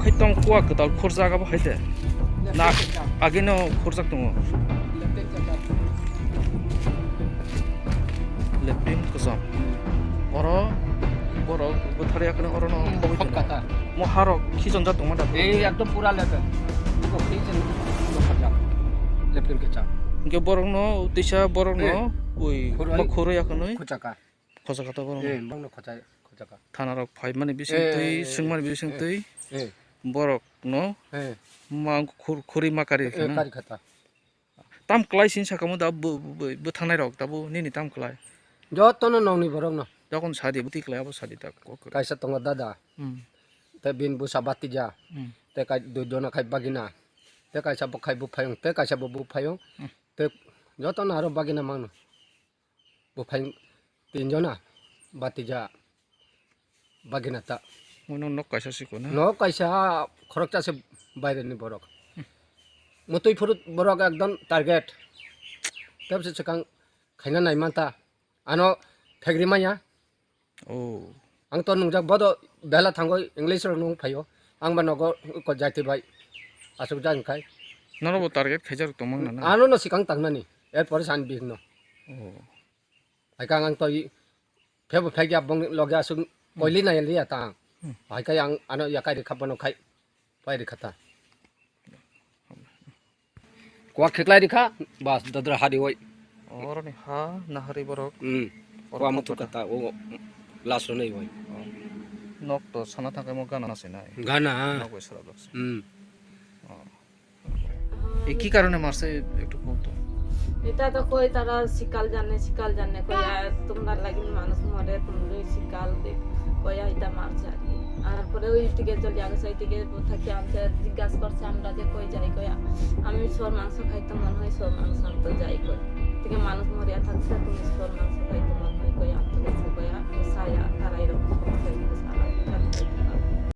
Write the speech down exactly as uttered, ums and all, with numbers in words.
Hai tong kuwa kwtal khurjak abo hai de. Na, agino khurjak tongo. Lepin kwcham. Oro borok bwtharya kheno orono Hmm, bogwi tongo. Mo harok khichonjak tongma da. Ei ekdom pura lepin. Iko khichon khurjak. Lepin kwcham. Hwnkhe borokno tisa borokno ui khuroi. Mo khuroi akhwnwi. Khurjaka. Khojaka to borok. Eh, bangno khojai, khojaka. Thana rok phai mani bising Eh, twi, eh, swng mani bising eh, twi. Eh. Borok no Eh. Ma khur-, khuri ma kari Eh, khana. Kari khata. Tam klai sin sakamo da bo, bo, bo, bo thanai rok da bo nini tam klai. Joto no nongni borok no. Jokon sadi buti klai abo sadi da kok. Kaisa tongo dada. Hmm. Te bin busa batija. Hmm. Te kai dui jona khai bagina. Te kaisa bo khai bo phayung, te kaisa bo bo phayung. Hmm. Te joto no aro bagina mangno. Buphai tinjona, batija, bagina ta. Mono nok kaisa siko na? Nok kaisa khoroksa se baireni borok. Mutui phuru borok ekdom target. Tabse swkang khaina naimanta. Ano phegri manya. Oh. Ang to nungjak bodo bela thango English rok nung phaio. Ang ba nogo ko jati bai. Asuk jang khai. Nono bo target khaijak tongmang na na? Ano no sikang tangnani. Erpore san bihik no. Oh. Hai kang ang toi phebo phegya bong loge asuk koili na liya tang. Hmm. Hai kai ang ano yakai rikha bono khai pai rikha ta. Kuwa khiklai rikha bas dodra hari oi. Oroni ha nahari borok. Hmm. Borok kuwa mutu khopota. Kata o las ronai oi. Oh. Nok to sana thangkai mo gana nasinai. Gana. Nok bai sara dos. Hmm. Oh. এ কি কারণে মারছে একটু বলতো? এটা তো কই তারা শিকাল জানে, শিকাল জানে, কই আর তোমরা লাগি মানুষ মরে, তোমরা শিকাল দে, কই এটা মারছে আর কি। আর পরে ওই দিকে চলে গেছে, ওই দিকে থাকি আনতে জিজ্ঞাসা করছে আমরা যে কই যাই, কই আমি শুয়োর মাংস খাইতে মন হয়, শুয়োর মাংস আনতে যাই, কই থেকে মানুষ মরিয়া থাকছে, তুমি শুয়োর মাংস খাইতে মন হয়, কই আনতে গেছে, কই আর সায়া তারা এরকম করছে।